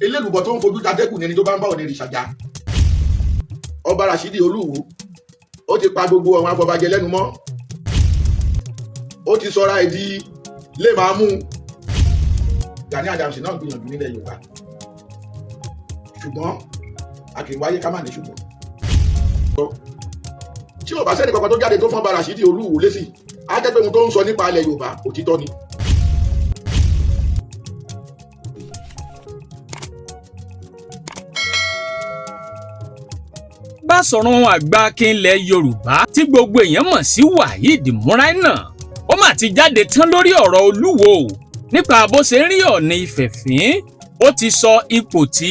Elélùbọ́ tó ń fojú jatẹ́kù ní ẹni tó bá ń bá òní ìrìṣàjà. Ọba Rashidi Olúwo ó ti pa gbogbo àwọn afọbajẹ lẹ́nu mọ́, ó ti sọra ẹ̀ di lè máa mú. Gani Adams náà gbìyànjú nílẹ̀ Yorùbá, ṣùgbọ́n a kì í wáyé ká má ní ṣùgbọ́n. Tí ò bá sẹ́ni kankan tó jáde tó fọ́n Ọba Rashidi Olúwo lésì, á jẹ́ pé ohun tó ń sọ nípa ilẹ̀ Yorùbá òtítọ́ ni. Báṣọ̀run Àgbàkin ilẹ̀ Yorùbá tí gbogbo èèyàn mọ̀ sí Waheed Muraina, ó mà ti jáde tán lórí ọ̀rọ̀ Olúwo nípa bó ṣe ń rí Ọọ̀ni Ifẹ̀ fín. Ó ti sọ ipò tí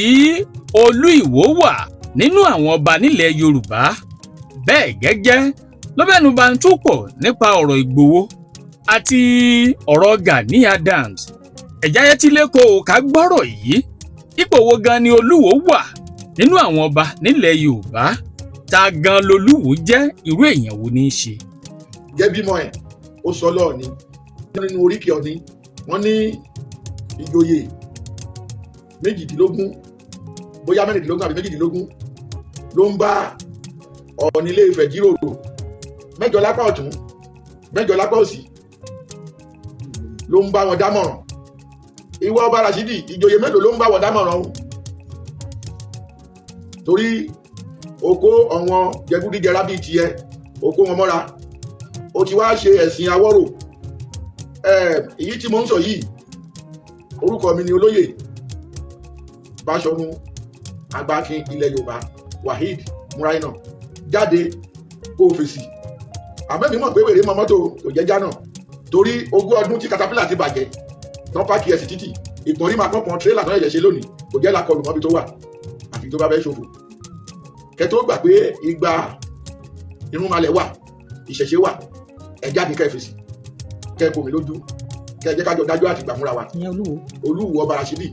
Olú Ìwó wà nínú àwọn ọba nílẹ̀ Yorùbá. Bẹ́ẹ̀ gẹ́gẹ́ ló bẹ́nu bá ń túpọ̀ nípa ọ̀rọ̀ Ìgbòho àti ọ̀rọ̀ Gani Adams. Ẹ̀jáyé tí lẹ́kọ̀ọ́ ká gbọ́rọ̀ yìí. Ipò wo gan ni Olúwo wà nínú àwọn ọba nílẹ̀ Yorùbá? Ta gan lolúwo jẹ́? Irú èèyàn wo ní í ṣe? Jẹ́ bímọ ẹ̀, ó sọ lọ́ọ̀ni nínú oríkì Ọ̀ni, wọ́n ní ìjòyè 18, bóyá 16 àbí 18 ló ń bá Ọọ̀ni Ilé Ifẹ̀ jíròrò, 8 lápá ọ̀tún, 8 lápá òsì ló ń bá wọn dámọ̀ràn. Ìwọ Ọba Rashidi, ìjòyè mélòó ló ń bá wọn dámọ̀ràn o? Torí o kó àwọn jẹgúdíjẹrá bíi tiẹ̀, o kó wọn mọ́ra, o ti wá ṣe ẹ̀sìn awọ́rò. Èyí tí mo ń sọ yìí, orúkọ mi ni Olóyè Báṣọ̀run Àgbàkin ilẹ̀ Yorùbá, Waheed Muraina. Jáde kó o fèsì. Àmọ́ èmi mọ̀ pé wèrè mọ mọ́tò kò jẹ́ jánà, torí 20 ọdún tí katapila ti bàjẹ́ tán, páàkì ẹ̀sì títì ìpọ́nrí máa pọ́npọ́n tírélà tán ẹ̀jẹ̀ ṣe lónìí, kò jẹ́ làkọlù mọ́bi tó wà, àfi tó bá fẹ́ ṣòfò. Kẹ́ tó gbà pé igba irúnmalẹ̀ wà, ìṣẹ̀ṣe wà, ẹ jáde kẹ́ ẹ fèsì, kẹ́ ẹ kò mí lójú, kẹ́ ẹ jẹ́ kájọ dájọ́ àti gbà fúnra wa. Ìyẹn Olúwo. Olúwo Ọba Rashidi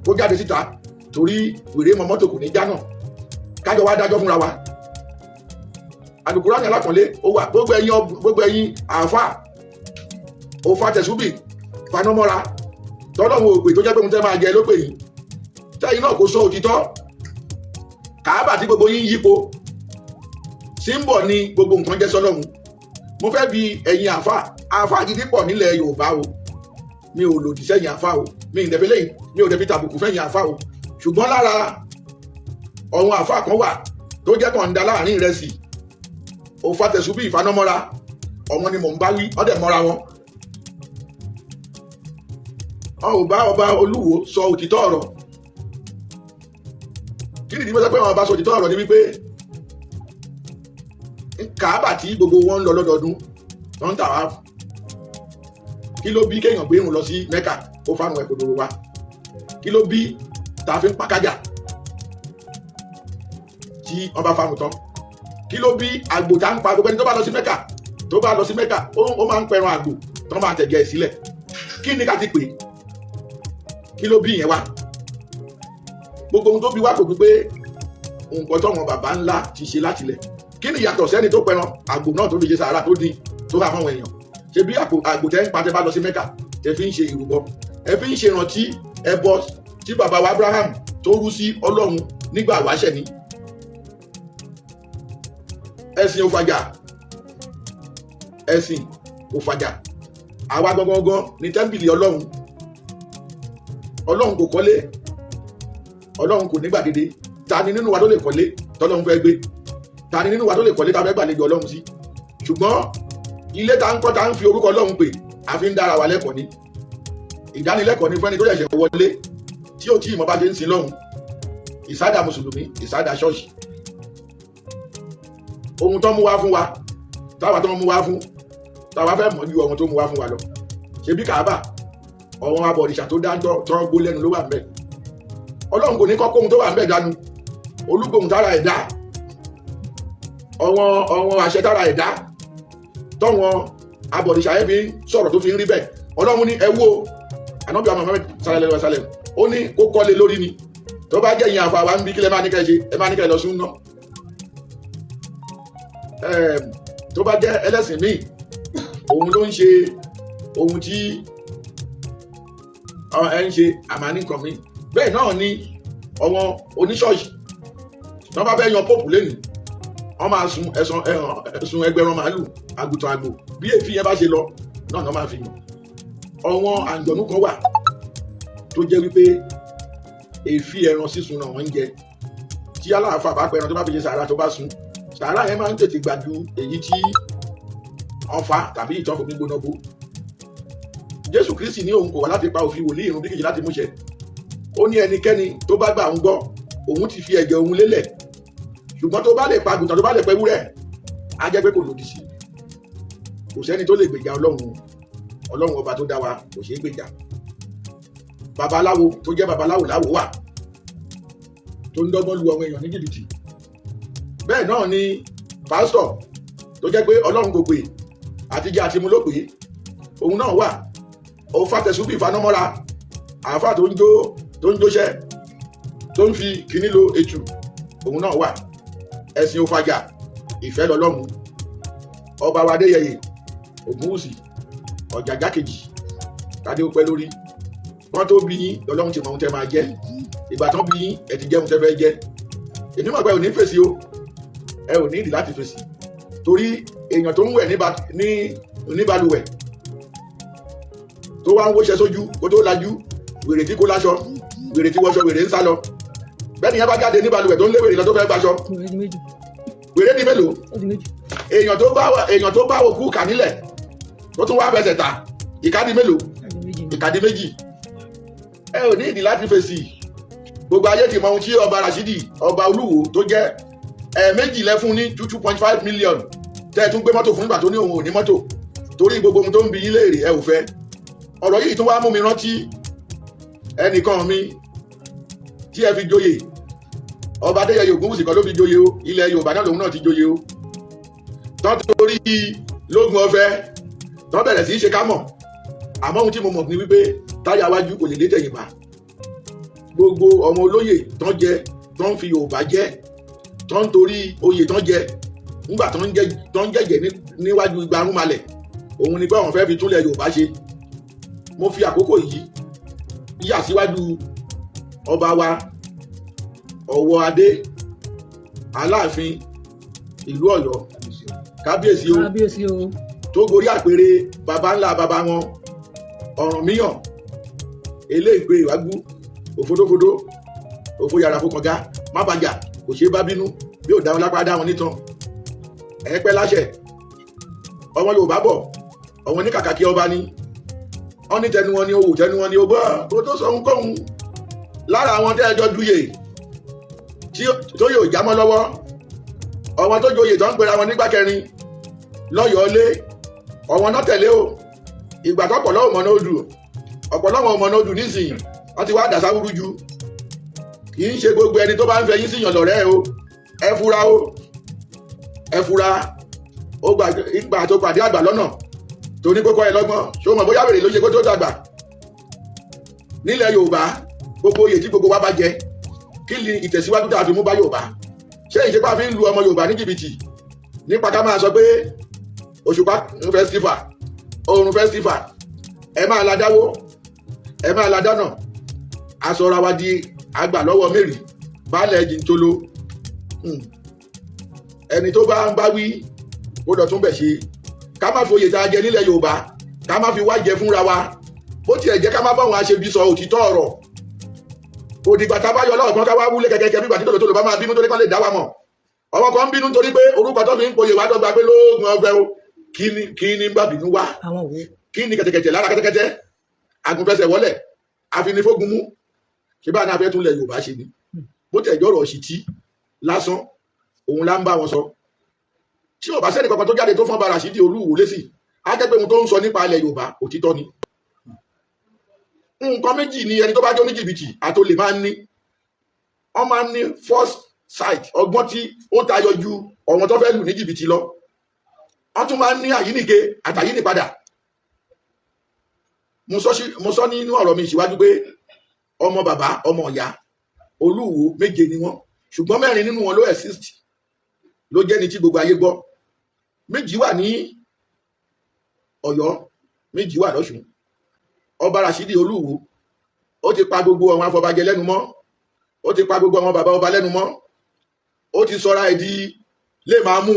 kó jáde síta, torí wèrè mọ mọ́tò kò ní jánà, kájọ wá dájọ́ fúnra wa. Àlùkùránì alákànlé ó wà. Gbogbo ẹ̀yin, gbogbo ẹ̀yin àáfà òfa tẹ̀súbì fanọ́mọ́ra tọ́lọ́hún òpè tó jẹ́ pé òun tẹ́ máa jẹ ló pè yín, tẹ́yìn náà kò sọ òtítọ́. Kàábà tí gbogbo yín yípo símbọ̀ ni gbogbo nǹkan jẹ́ sọ́lọ́hún. Mo fẹ́ bi ẹ̀yin àáfà, àáfà gidi pọ̀ nílẹ̀ Yorùbá o. Mi ò lòdì sẹ́yìn àáfà o, mi ì dẹ̀fẹ́ lẹ́yìn, mi ò dẹ̀fi tàbùkù fẹ́yìn àáfà o. Ṣùgbọ́n lára ọ̀hún, àáfà kan wà tó jẹ́ kọ̀ǹda láàrin ìrẹsì òfa tẹ̀sùbí ìfanọ́mọ́ra, ọ̀wọ́n ni mò ń bá wí, ọ̀dẹ̀ mọ́ra wọn. Wọn ò bá ọba Olúwo sọ òtítọ́ ọ̀rọ̀. Kí nìdí mo sọ pé wọn bá sọ òtítọ́ ọ̀rọ̀? Ni wípé Kàábà tí gbogbo wọn ń lọ lọ́dọọdún tó ń tà wá, kí ló bí kéèyàn gbé irun lọ sí Mẹ́kà kó fáwọn ẹ̀kọ́ dòrò wa? Kí ló bí tá a fi ń pàkájà tí wọ́n bá fáwọn tán? Kí ló bí àgbò tá ń pa? Gbogbo ẹni tó bá lọ sí Mẹ́kà, tó bá lọ sí Mẹ́kà, ó máa ń pẹran àgbò tó máa tẹ̀jẹ̀ ẹ̀ sílẹ̀. Kí ni ká ti pè? Kí ló bí ìyẹn wá? Gbogbo ohun tó bí wá kò gbé pé nǹkan tọ́wọn bàbá ńlá ti ṣe látilẹ̀. Kí ni ìyàtọ̀ sẹ́ni tó pẹran àgbò náà tó fi ṣe sàárà, tó dín, tó rà fáwọn èèyàn? Ṣe bí àgbò tẹ́ ń pa tẹ́ bá lọ sí Mẹ́kà, tẹ́ fi ń ṣe ìrúbọ, ẹ fi ń ṣe ìrántí ẹbọ tí bàbá wa Abraham tó rú sí Ọlọ́run nígbà wáṣẹ̀ ni. Ẹ̀sìn òfàjà, ẹ̀sìn òfàjà. Àwa gangan ní tẹ́ḿpìlì Ọlọ́run. Ọlọ́run kò kọ́lé, Ọlọ́run kò ní gbàgede. Ta ni nínú wa tó lè kọ́lé tọ́lọ́run fẹ́ gbé? Ta ni nínú wa tó lè kọ́lé tá a fẹ́ gbàlejò Ọlọ́run sí? Ṣùgbọ́n ilé tá ń kọ́, tá ń fi orúkọ Ọlọ́run pè, a fi ń dára wa lẹ́kọ̀ọ́ ni. Ìdánilẹ́kọ̀ọ́ ni fẹ́ni tó ṣẹ̀ṣẹ̀ wọlé tí ò tí ì mọ bá ṣe ń sin lọ́hùn. Ìsádà mùsùlùmí, ìsádà ṣọ́ọ̀ṣì, ohun tó mú wá fún wa, táwa tó mú wá fún, táwa fẹ́ mọ̀ ju ohun tó mú wá fún wa lọ. Ṣebí Kàábà, ọ̀wọ́n abọ̀rìṣà tó dá tó gbó lẹ́nu ló wà ń bẹ̀. Ọlọ́run kò ní kọ́ kóhun tó wà ń bẹ̀ dànù. Olúgbòhùn tára ẹ̀ dá, ọ̀wọ́n àṣẹ tára ẹ̀ dá, tọ́wọ́n abọ̀rìṣà yẹn fi ń sọ̀rọ̀ tó fi ń rí bẹ́ẹ̀. Ọlọ́run ní ẹ wo Ànábì Muhammad sallallahu alaihi wasallam, ó ní kó kọ́lé lórí ni. Tó bá jẹ́ ìyẹn àfa wa ń bí, kílẹ̀ máa ní kẹ́ ṣe? Ẹ máa ní kẹ́ lọ sún náà. Tó bá jẹ́ ẹlẹ́sìn míì, òun ló ń ṣe ohun tí ẹ ń ṣe àmàní nǹkan míì. Bẹ́ẹ̀ náà ni àwọn oníṣọ́ọ̀ṣì tí wọ́n bá fẹ́ yan pope lẹ́nu, wọ́n máa sun ẹ̀sán ẹ̀sùn 1,000 màálù, àgùntàn, àgbò. Bí èéfín yẹn bá ṣe lọ náà náà máa fi yàn. Àwọn àǹjọ̀nú kan wà tó jẹ́ wípé èéfín ẹran sísun náà wọ́n ń jẹ. Tí aláàfáà bá pẹran, tó bá fi ṣe sàárà, tó bá sun, sàárà yẹn máa ń tètè gbà ju èyí tí wọ́n fa tàbí ìtàn fòmí gbóná bó. Jésù Kristi ní òun kò wá láti pa òfin wòlíì irun bí kìí ṣe láti múṣẹ. Ó ní ẹnikẹ́ni tó bá gbà ń gbọ́, òun ti fi ẹ̀jẹ̀ òun lélẹ̀. Ṣùgbọ́n tó bá lè pa àgùntàn, tó bá lè pa ewúrẹ́, á jẹ́ pé kò lòdì sí. Kò sẹ́ni tó lè gbèjà Ọlọ́run. Ọlọ́run ọba tó dá wa kò ṣeé gbèjà. Babaláwo tó jẹ́ babaláwo láwo wà tó ń dọ́gbọ́n lu àwọn èèyàn ní jìbìtì. Bẹ́ẹ̀ náà ni pásítọ̀ tó jẹ́ pé Ọlọ́run kò pè, àtijọ́ àti mu ló pè é, òun náà wà. Ó fàtẹ̀sùbí ìfanọ́mọ́ra, àáfàá tó ń jó, tó ń jóṣẹ́, tó ń fi kíní lo ètù, òun náà wà. Ẹ̀sìn òfàjà ìfẹ́ lọ́lọ́run. Ọba wa Adéyẹyè Ògúnwùsì Ọ̀jàjà kejì, tádé ó pẹ́ lórí. Wọ́n tó bí yín, lọ́lọ́run ti mọ ohun tẹ́ máa jẹ́. Ìgbà tán bí yín, ẹ ti jẹ́ ohun tẹ́ fẹ́ jẹ́. Èmi mọ̀ pé ẹ ò ní fèsì o, ẹ ò ní ìdí láti fèsì, torí èèyàn tó ń wẹ̀ ní oníbalùwẹ̀, tó wá ń wóṣẹ sójú kó tó lajú, wèrè tí kò láṣọ, wèrè tí wọṣọ, wèrè ń sá lọ. Bẹ́ẹ̀ ni yẹn bá jáde ní balùwẹ̀ tó ń lé wèrè lọ, tó fẹ́ gbaṣọ. Wèrè di méjì. Wèrè ní mélòó? Ó di méjì. Èèyàn tó bá òkú kà nílẹ̀, tó tún wá fẹsẹ̀ ta, ìkádìí mélòó? Ó di méjì ni. Ìkàdí méjì. Ẹ ò ní ìdí láti fèsì. Gbogbo ayé ti mọ ohun tí ọba Rashidi, ọba Olúwo tó jẹ́. Ẹ̀ẹ̀mejì lẹ fún ní 2.5 million, tẹ́ ẹ tún gbé mọ́tò fún nígbà tó ní òun ò ní mọ́tò, torí gbogbo ohun tó ń bi yín léèrè, ẹ ò fẹ́. Ọ̀rọ̀ yìí tún wá mú mi rántí ẹnìkan mi tí ẹ fi joyè. Ọba Adéyẹyè Ògúnwùsì kan ló fi joyè o. Ilẹ̀ Yorùbá náà lòun náà ti joyè o. Tán torí lógun ọ̀fẹ́ tán bẹ̀rẹ̀ sí í ṣe ká mọ̀. Àmọ́ ohun tí mo mọ̀ ni wípé táyà wájú kò lè lé tẹ̀yìn bá. Gbogbo ọmọ olóyè tán jẹ, tán fi Yorùbá jẹ, tán torí oyè tán jẹ ńgbà tán jẹjẹ níwájú igba arúnmalẹ̀, òun ni pé àwọn fẹ́ fi túnlẹ̀ Yorùbá ṣe. Mo fi àkókò yìí yà síwájú ọba wa Ọ̀wọ́ Adé, Aláàfin ìlú Ọ̀yọ́, kábíyèsí o. Kábíyèsí o. Tó gorí àpèrè baba ńlá baba wọn, Ọ̀rànmíyàn eléègbé ìwágbú, òfodófodó, òfo yàrá fọkànga, má bàjá, kò ṣeé bá bínú, bí ò dá wọn lápá, dá wọn nítan. Ẹ pẹ́ láṣẹ. Ọmọ Yorùbá bọ̀, ọmọ ní kàkà kí ọba ni wọ́n ní tẹnu wọn ni owó, tẹnu wọn ni ó gbọ́ kó tó sọ ohunkóhun. Lára àwọn tẹ́ ẹ jọ duyè tí tó yóò jámọ́ lọ́wọ́, ọmọ tó joyè tó ń pera wọn nígbà kẹrin lọ́yọ̀ọ́ lé, ọ̀wọ́n náà tẹ̀lé o. Ìgbà tó pọ̀ lọ́wọ́ mọ̀ náà odù, ọ̀pọ̀lọpọ̀ ọmọ náà odù nísìnyí, wọ́n ti wá dàsá wúrú ju. Kì í ṣe gbogbo ẹni tó bá ń fẹ́ yín síyàn lọ́rẹ́ o. Ẹ fura o, ẹ fura. Ó gbà ìgbà tó pàdé àgbà lọ́nà tó ní kókó ẹ lọ́gbọ́n, ṣó mọ̀ bóyá wèrè ló ṣe kó tó dàgbà? Nílẹ̀ Yorùbá, gbogbo oyè tí gbogbo wa bá jẹ, kí ni ìtẹ̀síwájú tá a fi mú bá Yorùbá? Ṣé ìṣepá fi ń lu ọmọ Yorùbá ní jìbìtì nípa ká máa sọ pé Òṣùpá festival, Oòrùn festival, ẹ máa la dáwó, ẹ máa la dáná, aṣọra wa di àgbà lọ́wọ́ mẹ́rì baálẹ̀ jìntolo? Ẹni tó bá ń bá wí kó lọ tún bẹ̀ ṣe. Ká má foyè tá a jẹ nílẹ̀ Yorùbá, ká má fi wá jẹ fúnra wa. Bó tiẹ̀ jẹ́ ká má bá wọn aṣebi sọ òtítọ́ ọ̀rọ̀. Òdìgbà tá a bá yọ ọlọ́ọ̀kan, ká wá wúlé kẹ̀kẹ́ bí ìgbà tí tòlótòló bá máa bínú torí kan lè dá wa mọ̀. Ọmọ kan ń bínú nítorí pé orúkọ tó fi ń poyè wá dọ́gba pé lóògùn ọ̀fẹ́ o. Kí ni ń bá bínú wá? Àwọn wo? Kí ni kẹ̀tẹ̀kẹ̀tẹ̀ lára kẹ́tẹ́kẹ́tẹ́ agunfẹsẹ̀ wọlẹ̀ àfinifógun mú? Ṣé bá náà fẹ́ tún lẹ̀ Yorùbá ṣe ni? Bó tẹ̀ jọ̀rọ̀ ọ̀sì tí lásán, òun lá ń bá wọn sọ. Tí ò bá sẹ́ni kankan tó jáde tó fọ́n bara Rashidi Olúwo lésì, á jẹ́ pé ohun tó ń sọ nípa ilẹ̀ Yorùbá, òtítọ́ ni. Nǹkan méjì ni ẹni tó bá jó ní jìbìtì àtolè máa ń ní. Wọ́n máa ń ní first sight, ọgbọ́n tí ó tayọ ju ọ̀wọ́n tó fẹ́ lù ní jìbìtì lọ. Wọ́n tún máa ń ní àyínìke àtàyínìpadà. Mo sọ nínú ọ̀rọ̀ mi síwájú pé ọmọ bàbá, ọmọ ìyá Olúwo méje ni wọ́n, ṣùgbọ́n mẹ́rin nínú wọn ló exist, ló jẹ́ ní tí gbogbo ayé gbọ́. Méjì wà ní Ọ̀yọ́, méjì wà lọ́ṣùn. Ọba Rashidi Olúwo Ó ti pa gbogbo àwọn afọbajẹ lẹ́nu mọ́, ó ti pa gbogbo àwọn bàbá ọba lẹ́nu mọ́, ó ti sọra ẹ̀ di lè máa mú,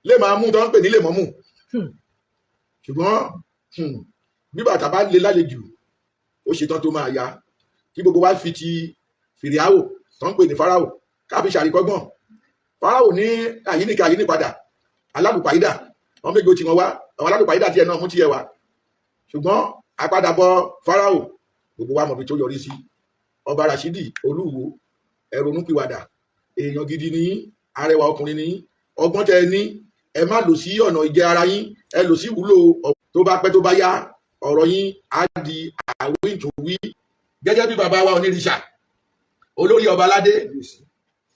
lè máa mú tó ń pè ní lè mọ́mù. Ṣùgbọ́n bí bàtà bá le lálejò, ó ṣetán tó máa ya. Kí gbogbo wa fi ti fìrìhàwò tó ń pè ní Fáráò ká fi ṣàríkọ́gbọ̀n. Fáráò ní àyíníkà àyínípadà alálùpàídà, wọn méjì ó ti wọn wá, àwọn alálùpàídà tiẹ̀ náà mú tiẹ̀ wá. Ṣùgbọ́n àpadàbọ̀ Fáráò, gbogbo wa mọ̀ bí tó yọrí sí. Ọba Rashidi Olúwo, ẹ ronúpìwàdà. Èèyàn gidi ní, arẹwà ọkùnrin ní. Ọgbọ́n tẹ ẹ ní, ẹ má lò sí ọ̀nà ìjẹ ara yín, ẹ lò sí ìwúlò. Tó bá pẹ́, tó bá yá, ọ̀rọ̀ yín á di àwíǹtòwí. Gẹ́gẹ́ bí bàbá wa onírìṣà, olórí ọba aládé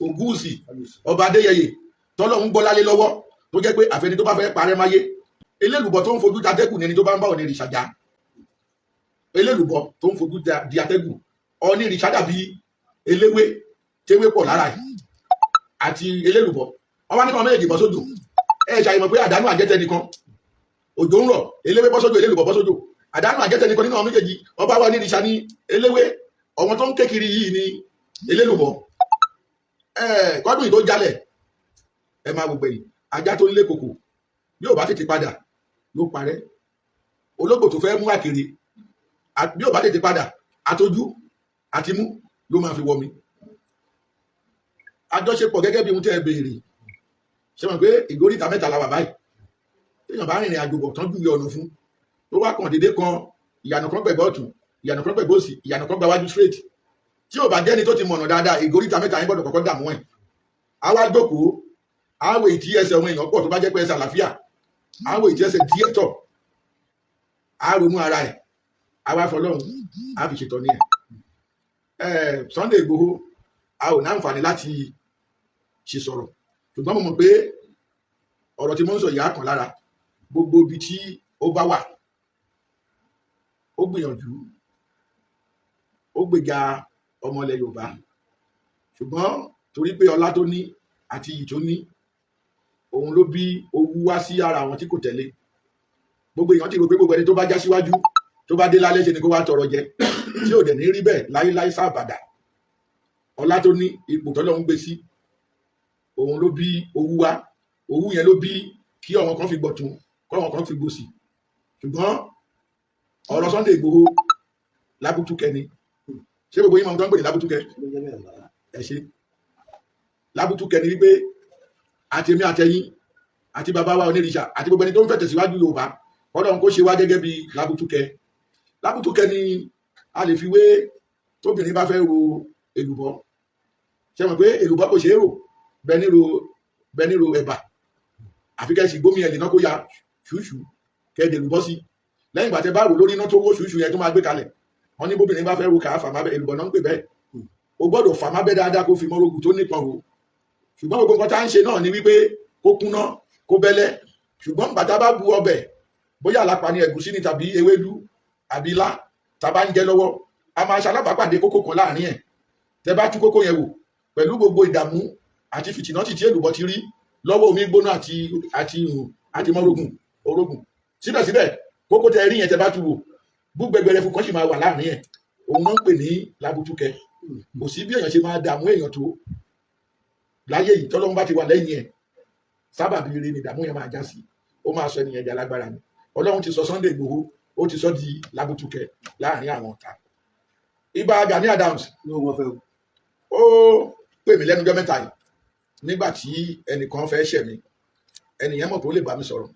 Ògúwùsì, Ọba Adéyẹyè, tọ́lọ́hún gbọ́ lálé lọ́wọ́, tó jẹ́ pé àfẹni tó bá fẹ́ parẹ́ máyé. Elélùbọ́ tó ń fojú da atẹ́gùn ní ẹni tó bá ń bá onírìṣà jà. Elélùbọ́ tó ń fojú di atẹ́gùn, onírìṣà dàbí eléwé téwé pọ̀ lára ẹ̀ àti elélùbọ́. Wọ́n wá ní kí wọ́n méjèèjì bọ́ sódò. Ẹ ṣàyẹ̀mọ̀ pé àdánù àjẹtẹ nìkan. Òjò ń rọ̀, eléwé bọ́ sódò, elélùbọ́ bọ́ sódò, àdánù àjẹtẹ nìkan nínú àwọn méjèèjì. Ọba wa onírìṣà ní eléwé, ọmọ tó ń ké kiri yìí ní elélùbọ́. Ẹ kọ́dún yìí tó jalẹ̀, ẹ máa gbogbo yìí. Ajá tó ń lé kòkò, bí ò bá tètè padà, yóò parẹ́. Ológbò tó fẹ́ mú àkèrè, bí ò bá tètè padà, àtọjú àtimú ló máa fi wọ mi. Àjọṣepọ̀, gẹ́gẹ́ bí ohun tẹ́ ẹ béèrè, ṣe mọ̀ pé ìgóríta mẹ́ta la wà báyìí. Téèyàn bá rìnrìn àjò bọ̀ tán, júwe ọ̀nà fún, tó wá kàn déédéé kan, ìyànà kan gbẹ̀gbẹ́ ọ̀tún, ìyànà kan gbẹ̀gbẹ́ òsì, ìyànà kan gba wájú straight, tí ò bá jẹ́ni tó ti mọ̀nà dáadáa, ìgóríta mẹ́ta yẹn gbọ́dọ̀ kọ́kọ́ dààmú ẹ̀. Á wá jókòó, á wo ìtí ẹsẹ̀ ọmọ èèyàn pọ̀, tó bá jẹ́ pé ẹsẹ̀ àlàáfíà, á wo ìtí ẹsẹ̀ díẹ̀ tọ̀, á ronú ara ẹ̀, á wá fọlọ́run, á fi ṣètọ́ ní ẹ̀. Sunday Igboho, a ò ní àǹfààní láti ṣe sọ̀rọ̀, ṣùgbọ́n mo mọ̀ pé ọ̀rọ̀ tí mo ń sọ yìí á kàn lára gbogbo ibi tí ó bá wà. Ó gbìyànjú, ó gbèjà ọmọ ilẹ̀ Yorùbá, ṣùgbọ́n torí pé ọlá tó ní àti iyì tó ní, òun ló bí owú wá sí ara àwọn tí kò tẹ̀lé. Gbogbo èèyàn ti rò pé gbogbo ẹni tó bá já síwájú, tó bá dé lálẹ́, ṣe ni kó wá tọrọ jẹ, tí ò dẹ̀ ní rí bẹ́ẹ̀ láéláé sábàdà. Ọlá tó ní, ipò tọ́lọ́run gbé sí, òun ló bí owú wá. Owú yẹn ló bí kí àwọn kan fi gbọ̀tún, kí àwọn kan fi gbòsì. Ṣùgbọ́n ọ̀rọ̀ Sunday Igboho, lábútúkẹ ni. Ṣé gbogbo yín máa ń tán pè ní lábútúkẹ? Ẹ ṣe. Lábútúkẹ ni wípé àti èmi àtẹ̀yin àti bàbá wa onírìṣà àti gbogbo ẹni tó ń fẹ́ tẹ̀síwájú Yorùbá, Ọlọ́run kó ṣe wá gẹ́gẹ́ bí lábútúkẹ. Lábútúkẹ ni a lè fi wé tóbìnrin bá fẹ́ ro èlùbọ́. Ṣe mọ̀ pé èlùbọ́ kò ṣeé rò bẹ́ẹ̀ ní ro ẹ̀bà, àfi kẹ́ ẹ sì gbómi ẹ̀ lè ná kó ya ṣùṣù, kẹ́ ẹ dè èlùbọ́ sí. Lẹ́yìn ìgbà tẹ́ bá rò lórí iná tó wó ṣùṣù yẹn tó máa gbé kalẹ̀, wọ́n ní bóbìnrin bá fẹ́ ro kàá fàmábẹ́, èlùbọ́ náà ń pè bẹ́ẹ̀, o gbọ́dọ̀ fàmábẹ́ dáadáa kó fi mọ́rọ́gùn tó nípọn o. Ṣùgbọ́n gbogbo nǹkan tá à ń ṣe náà ni wípé kó kúnná, kó bẹ́lẹ́. Ṣùgbọ́n bàtà bá bu ọbẹ̀, bóyá àlàpà ni, ẹ̀gúsí ni, tàbí ewédú àbí ilá, tá a bá ń jẹ lọ́wọ́, a máa ṣalábàápàdé kókó kan láàrin ẹ̀. Tẹ bá tú kókó yẹn wò, pẹ̀lú gbogbo ìdààmú àti fìtìnátì tí èlùbọ́ ti rí lọ́wọ́ omi gbóná àti mọ́rógùn orógùn, síbẹ̀síbẹ̀ kókó tẹ rí yẹn, tẹ bá tú wò, gbúgbẹgbẹrẹ fún kan sì máa wà láàrin ẹ̀. Òun náà ń pè ní lábútúkẹ. Kò sí bí èèyàn ṣe máa dààmú èèyàn tó láyé yìí, tọ́lọ́run bá ti wà lẹ́yìn ẹ̀, sábàbí ire ni ìdààmú yẹn máa já sí. Ó máa sọ ẹnìyẹn di alágbára ni. Ọlọ́run ti sọ Sunday Igboho, ó ti sọ di lábútúkẹ láàrin àwọn ọ̀tá. Ìbà Gani Adams, ó pè mí lẹ́nu ọjọ́ mẹ́ta yìí nígbà tí ẹnìkan fẹ́ ṣẹ̀ mí. Ẹnìyẹn mọ̀ pé ó lè bá mi sọ̀rọ̀,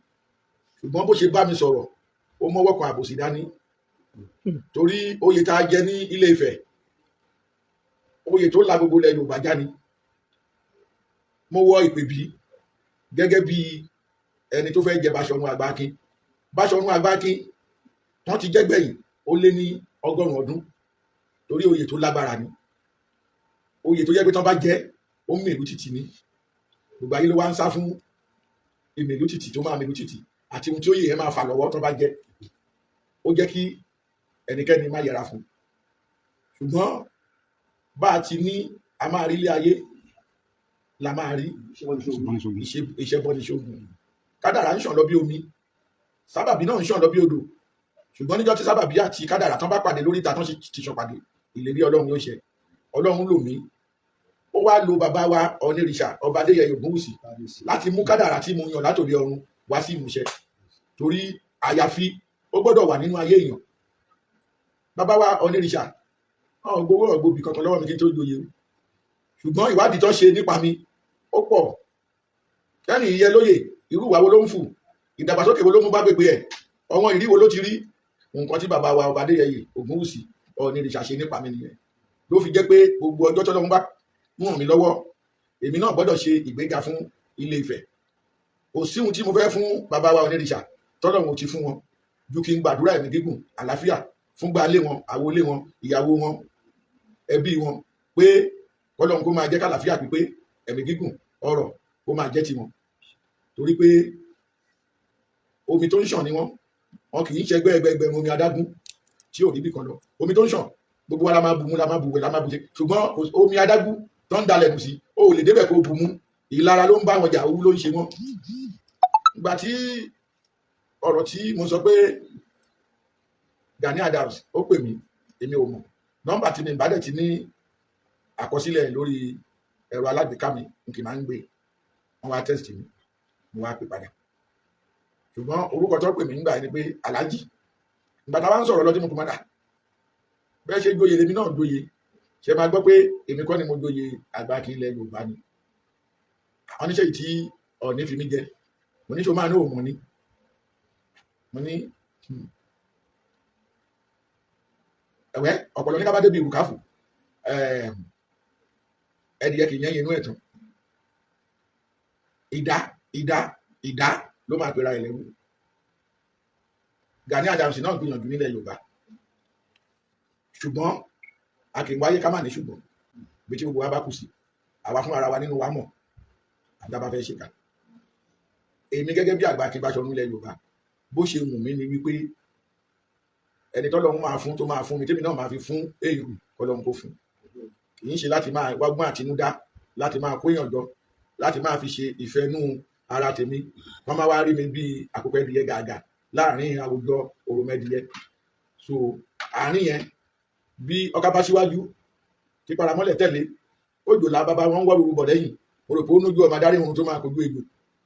ṣùgbọ́n bó ṣe bá mi sọ̀rọ̀, ó mọ́wọ́ kan àbòsí dání, torí oyè tá a jẹ ní Ilé Ifẹ̀, oyè tó la gbogbo ilẹ̀ Yorùbá já ni. Mo wọ ìpèbí gẹ́gẹ́ bí ẹni tó fẹ́ jẹ Báṣọ̀run Àgbákin. Báṣọ̀run Àgbákin wọ́n ti jẹ́gbẹ̀yìn, ó lé ní 100 ọdún, torí oyè tó lágbára ni. Oyè tó yẹ pé tán bá jẹ́, ó ń mèlú títì ni. Gbogbo ayé ló wá ń sá fún ìmèlú títì tó máa mèlú títì àti ohun tí oyè yẹn máa fà lọ́wọ́ tán bá jẹ́. Ó jẹ́ kí ẹnikẹ́ni má yẹra fún. Ṣùgbọ́n bá a ti ní a máa rí ilé ayé la máa rí ìṣẹ́bọnìṣògùn. Kádàrá ń ṣàn lọ bí omi, sábàbí náà ń ṣàn lọ bí odò. Ṣùgbọ́n níjọ́ tí sábàbí àti kádàrà tán bá pàdé lórí ìta tán sì ti sọ pàdé, ìlérí Ọlọ́run yóò ṣẹ. Ọlọ́run lò mí, ó wá lo bàbá wa Ọ̀nìrìṣà, Ọba Adéyẹyè Ògúnwùsì, láti mú kádàrà tí mo yàn látòdì ọ̀run wá sí ìmúṣẹ, torí àyàfi ó gbọ́dọ̀ wà nínú ayé èèyàn. Bàbá wa Ọ̀nìrìṣà ọ̀hún gbowó ọ̀gbọ́bì kankan lọ́wọ́ mi kí n tó joyè o. Ṣùgbọ́n ìwádìí tó ṣe nípa mi ó pọ̀. Kẹ́ni ìyẹ lóye, irú ìwà wo ló ń fù, ìdàgbàsókè wo ló mú bá gbègbè ẹ̀, ọ̀wọ́n ìrí wo ló ti rí. Nǹkan tí bàbá wa Ọba Adéyẹyè Ògúnwùsì Ọ̀nìrìṣà ṣe nípa mi nìyẹn, ló fi jẹ́ pé gbogbo ọjọ́ tọ́lọ́run bá ràn mí lọ́wọ́, èmi náà gbọ́dọ̀ ṣe ìgbéga fún Ilé Ifẹ̀. Kò sí ohun tí mo fẹ́ fún bàbá wa Ọ̀nìrìṣà tọ́lọ́run ò ti fún wọn ju kí n gbàdúrà ẹ̀mí gígùn, àlàáfíà fún gbalé wọn, àwọlé wọn, ìyàwó wọn, ẹbí wọn, pé kọ́lọ́run kó máa jẹ́ kàlàáfíà pípé, ẹ̀mí gígùn, ọrọ̀ kó máa jẹ́ tiwọn, torí pé omi tó ń ṣàn ni wọ́n. Wọn kì í ṣẹgbẹ́ ẹgbẹgbẹ̀rún omi adágún tí ò níbì kan lọ. Omi tó ń ṣàn, gbogbo wa la máa bù mú, la máa bù wẹ̀, la máa bù ṣe, ṣùgbọ́n omi adágún tó ń dalẹ̀ nù sí, o ò lè débẹ̀ kó bù mú. Ìlara ló ń bá wọn jà, owú ló ń ṣe wọ́n. Ìgbà tí ọ̀rọ̀ tí mo sọ pé Gani Adams ó pè mí, èmi ò mọ̀ nọ́mbà tí mi bá dẹ̀ ti ní àkọsílẹ̀ lórí ẹ̀rọ alágbèéká mi, n kì í máa ń gbé. Wọ́n wá text mi, mo wá pè padà. Ṣùgbọ́n orúkọ tó pè mí nígbà yẹn ni pé Alhaji. Ìgbà tá a bá ń sọ̀rọ̀ lọ́dún, mo kò má dà bẹ́ẹ̀ ṣe joyè, lèmi náà joyè. Ṣe máa gbọ́ pé èmi kọ́ ni mo joyè àgbà kí ilẹ̀ Yorùbá ni. Àwọn oníṣẹ́ yìí tí Ọ̀ọ̀ni fi mí jẹ, mo ní ṣe o máa ní òun ni mo ní ẹ̀wẹ́ ọ̀pọ̀lọ́ ní ká bá débi ìrùkáfù, ẹ̀ẹ́dìyẹ kì í yẹn inú ẹ̀ tán. Ìdá ìdá ìdá ló máa pera ẹ̀ lẹ́rú. Gani Adams náà gbìyànjú nílẹ̀ Yorùbá, ṣùgbọ́n a kì í wáyé ká má ní. Ṣùgbọ́n bí tí gbogbo wa bá kù sí, àwa fún ara wa nínú wa mọ̀ àdábà fẹ́ ṣèkà. Èmi gẹ́gẹ́ bí àgbà Akínbáṣọ̀run nílẹ̀ Yorùbá, bó ṣe wù mí ni wípé ẹni tọ́lọ́run máa fún, tó máa fún mi, tèmi náà máa fi fún èèyàn, kọ́lọ́run kó fún. Kì í ṣe láti máa wágbọ́n àtinúdá, láti máa kó èèyàn jọ, láti máa fi ṣe ìfẹ́nú ara tèmi. Wọ́n máa wá rí mi bíi àkókò ẹdìyẹ gàgà láàrin àwùjọ òròmọdìyẹ. So àárín yẹn, bí ọkà bá síwájú tí paramọ́lẹ̀ tẹ̀lé, òjòlá bàbá wọn ń wọ́ rúru bọ̀ lẹ́yìn. Mo rò pé ó nójú ọmọ adarí ohun tó máa kojú ejò,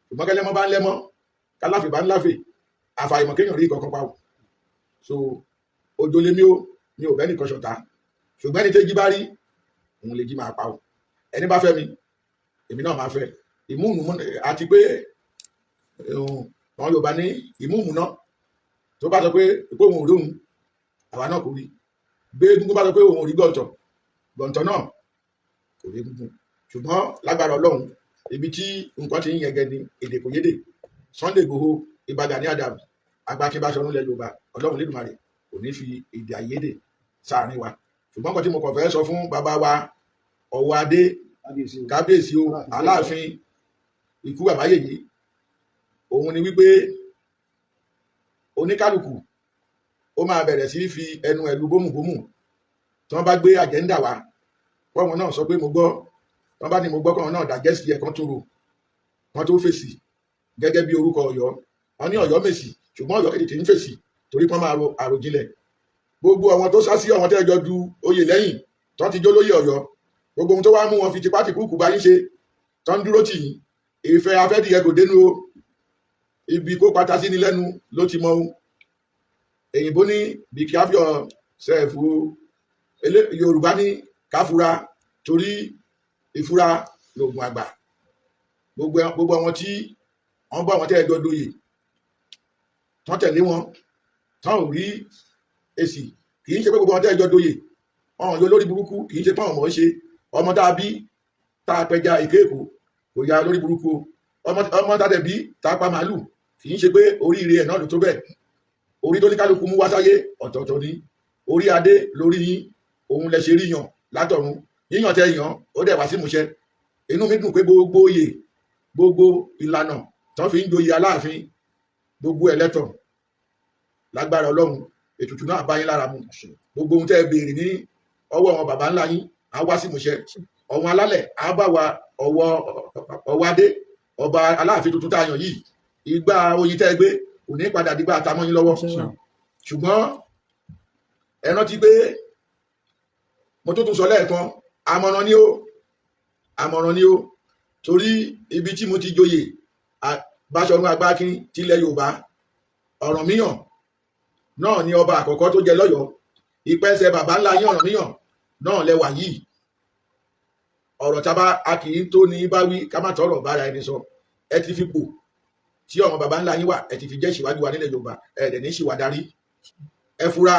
ṣùgbọ́n kẹlẹ́mọ́ bá ń lẹ́mọ́, káláfè bá ń láfè, àfàìmọ̀ kéèyàn rí ìkọ̀kan pa o. So òjò lèmi o, mi ò bẹ́ẹ̀ nìkan ṣọ̀tá, ṣùgbọ́n ẹni tẹ́jí bá rí òun lè jí máa pa o. Ẹni bá fẹ́ mi, èmi náà máa fẹ́ ìmúùmù, àti pé àwọn Yorùbá ní ìmúùmù náà tó bá sọ pé òun ò rí òun, àwa náà kò rí. Gbé egungun bá sọ pé òun ò rí gọ̀ǹtọ̀, gọ̀ǹtọ̀ náà kò rí egungun. Ṣùgbọ́n lágbára Ọlọ́run, ibi tí nǹkan ti ń yẹgẹ ni èdè kò yédè. Sunday Igboho, Ìbà Gani Adams, àgbà Akínbáṣọ̀run ilẹ̀ Yorùbá, Ọlọ́run Lédùmarè kò ní fi èdè àìyedè sáàrin wa. Ṣùgbọ́n nǹkan tí mo kàn fẹ́ sọ fún bàbá wa Ọ̀wọ́ Adé, kábíyèsí o, Aláàfin, ikú bàbá yèyé, òun ni wípé oníkálukú ó máa bẹ̀rẹ̀ sí fi ẹnu ẹ̀lú bómùbómù. Tí wọ́n bá gbé agenda wá, kọ́wọn náà sọ pé mo gbọ́. Tí wọ́n bá ní mo gbọ́, kọ́wọn náà digest ẹ̀, kan tó rò, kan tó fèsì. Gẹ́gẹ́ bí orúkọ Ọ̀yọ́, wọ́n ní Ọ̀yọ́ mèsì, ṣùgbọ́n Ọ̀yọ́ tètè ń fèsì, torí pọ́n máa ro àròjinlẹ̀. Gbogbo àwọn tó sá sí àwọn tẹ́jọ du oyè lẹ́yìn tó ti jó lóyè Ọ̀yọ́, gbogbo ohun tó wá mú wọn fi tipá tìkúùkù bá yín ṣe, tó ń dúró tì yín, ìfẹ́ afẹ́dìyẹ kò dénú o. Ibi kó pata sí ni lẹ́nu ló ti mọ ohun èyìnbó ní be careful yourself o. Yorùbá ní káfura, torí ìfura lóògùn àgbà. Gbogbo àwọn tí wọ́n bá àwọn tẹ́ ẹ jọ doyè tán tẹ̀lé wọn, tán ò rí èsì, kì í ṣe pé gbogbo àwọn tẹ́ ẹ jọ doyè wọn ò yọ lórí burúkú, kì í ṣe pé àwọn ọmọ ṣe ọmọ tá a bí tá a pẹja èké èkó kò ya lórí burúkú o. Ọmọ tá a dẹ̀ bí tá a pa màálù, kì í ṣe pé oríire ẹ̀ náà ló tó bẹ́ẹ̀. Orí tó ní kálukú mú wá sáyé ọ̀tọ̀ọ̀tọ̀ ni. Orí adé lórí yín, òun lẹ ṣe rí yàn látọ̀run. Yíyàn tẹ yàn, ó dẹ̀ wá sí ìmúṣẹ. Inú mi dùn pé gbogbo oyè, gbogbo ìlànà tó fi ń joyè Aláàfin, gbogbo ẹlẹ́tọ̀. Lágbára Ọlọ́run, ètùtù náà bá yín lára mu. Gbogbo ohun tẹ́ ẹ béèrè ní ọwọ́ àwọn baba ńlá yín á wá sí ìmúṣẹ. Ọ̀wọ́n alálẹ̀ á bá wa ọwọ́ ọwọ́ adé ọba Aláàfin tuntun tá a yàn yìí. Ìgbà oyin tẹ́ ẹ gbé kò ní padà dìgbà àtàmọ́ yín lọ́wọ́. Ṣùgbọ́n ẹ rántí pé mo tó tún sọ lẹ́ẹ̀kan, àmọ̀ràn ni ó, àmọ̀ràn ni ó, torí ibi tí mo ti joyè Báṣọ̀run Agbákin tilẹ̀ Yorùbá, Ọ̀rànmíyàn náà ni ọba àkọ́kọ́ tó jẹ lọ́yọ̀ọ́. Ìpẹ́sẹ̀ bàbá ńlá yín Ọ̀rànmíyàn náà lẹ́wà yìí. Ọ̀rọ̀ tá a kì í tó ní bá wí, ká má tọrọ bára ẹni sọ. Ẹ ti fi pò tí ọmọ bàbá ńlá yín wà, ẹ ti fi jẹ́ ìṣèwájú wa nílẹ̀ Yorùbá, ẹ dẹ̀ ní ṣìwà darí. Ẹ fura,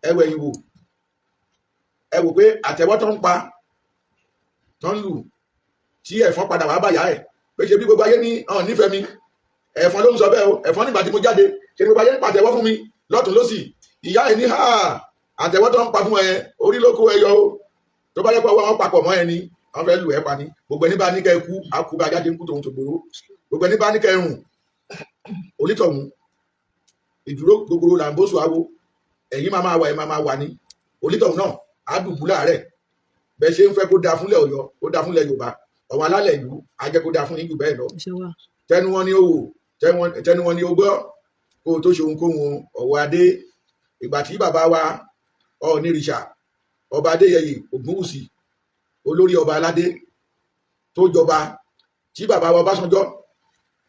ẹ wẹ̀yìn wò, ẹ wò pé àtẹ̀wọ́ tó ń pa tó ń lù tí ẹ̀fọn padà wá bàyà ẹ̀ pé ṣe bí gbogbo ayé ní ọ̀n nífẹ̀ẹ́ mi. Ẹ̀fọn ló ń sọ bẹ́ẹ̀ o. Ẹ̀fọn nígbà tí mo jáde, ṣe gbogbo ayé ń pàtẹ́wọ́ fún mi lọ́tún lọ́sì. Ìyá ẹ̀ ní ha, àtẹ̀wọ́ tó ń pa fún ẹ, orí ló kó ẹ yọ o. Tó bá yẹ pé ọwọ́ wọn papọ̀ mọ́ ẹ ni wọ́n fẹ́ lù ẹ́ pa ni. Gbogbo ẹni bá ní kẹ́ ẹ kú, á kú bá jáde ń kú tòun tó gbòòrò. Gbogbo ẹni bá ní kẹ́ ẹ rùn, onítọ̀hún ìdúró gbogbo là ń bó sùn awo. Ẹ̀yin máa máa wà, ẹ̀ máa máa wà ní onítọ̀hún náà á dùbú láàárẹ̀. Bẹ́ẹ̀ ṣe ń fẹ́ kó da fúnlẹ̀ Ọ̀yọ́, kó da fúnlẹ̀ Yorùbá, ọ̀wọ́n alálẹ̀ ìlú á jẹ́ kó da fún yín jù bẹ́ẹ̀ lọ. Tẹnu wọn ni ó wò, tẹnu wọn ni ó gbọ́ kó o tó ṣe ohunkóhun. Ọ̀wọ́ adé, ìgbà tí bàbá wa Ọọ̀nìrìṣà Ọba Adéyẹyè Ògúnwùsì, olórí ọba aládé tó jọba, tí bàbá wa Ọbásanjọ́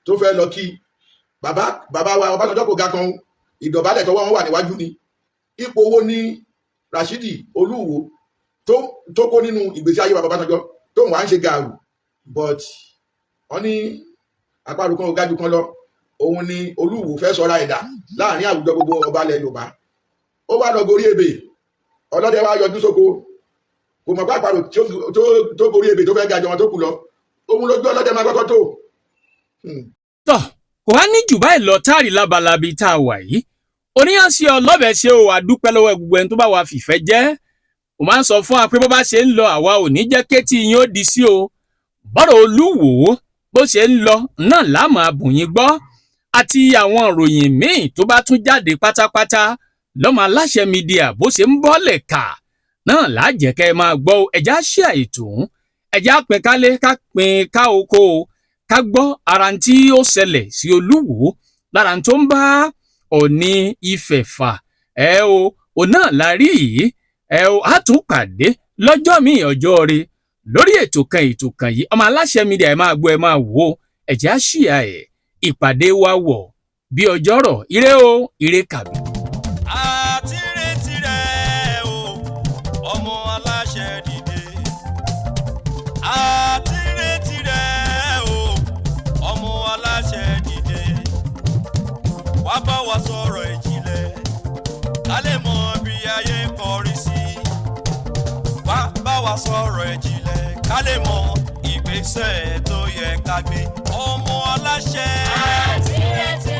tó fẹ́ lọ kí bàbá, bàbá wa Ọbásanjọ́ kò ga kan o, ìdọ̀bálẹ̀ tọwọ́ wọn wà níwájú ni. Ipò owó ní Rashidi Olúwo tó kó nínú ìgbésí ayé bàbá Ọbásanjọ́ tó ń wá ń ṣe gàrú, but wọ́n ní àparò kan ò ga jù kan lọ. Òun ni Olúwo fẹ́ sọra ẹ̀dá láàrin àwùjọ gbogbo ọba ilẹ̀ Yorùbá. Ó wá lọ gorí ebè, ọlọ́dẹ wá yọjú sóko, kò mọ̀ pé àparò tó gorí ebè tó fẹ́ ga jọ wọn tó kù lọ, òun lójú ọlọ́dẹ máa kọ́kọ́ tó. Tọ́ kò wá ní jù báyìí lọ táàrí lábalábí tá a wà yìí. Oníyànṣe ọlọ́bẹ̀ ṣe o, àdúpẹ́ lọ́wọ́ gbogbo ẹni tó bá wa fìfẹ́ jẹ́. Mo máa ń sọ fún wa pé bó bá ṣe ń lọ, àwa ò ní jẹ́ kétí yín ó di sí o. Bọ́rọ̀ Olúwo bó ṣe ń lọ náà láàmú abùyín gbọ́, àti àwọn ìròyìn míì tó bá tún jáde pátápátá lọ́mọ Aláṣẹ Media, bó ṣe ń bọ́lẹ̀ kà náà láàjẹ́ kẹ́ ẹ máa gbọ́ o. Ẹ̀já ṣe àìtò ń ẹ̀já pín kálé, ká pín ká oko o, ká gbọ́ ara tí ó ṣẹlẹ̀ sí Olúwo lára tó ń bá Ọ̀ọ̀ni Ifẹ̀ fà ẹ o. Òun náà la rí yìí ẹ o. Á tún pàdé lọ́jọ́ míì, ọjọ́ rẹ, lórí ètò kan yìí, ọmọ Aláṣẹ Media. Ẹ máa gbọ́, ẹ máa wò ó, ẹ̀já ṣìyà ẹ̀. Ìpàdé wa wọ̀ bí ọjọ́rọ̀. Ire o, ire kàbí. Àti retí rẹ̀ o, ọmọ aláṣẹ dìde. Àti retí rẹ̀ o, ọmọ aláṣẹ dìde. Wá bá wa sọ̀rọ̀ ìjìnlẹ̀, ká lè mọ bí ayé ń kọrí sí. Wá bá wa sọ̀rọ̀ ìjìnlẹ̀, ká lè mọ ìgbésẹ̀ tó yẹ ká gbé, ọmọ aláṣẹ. Àti retí.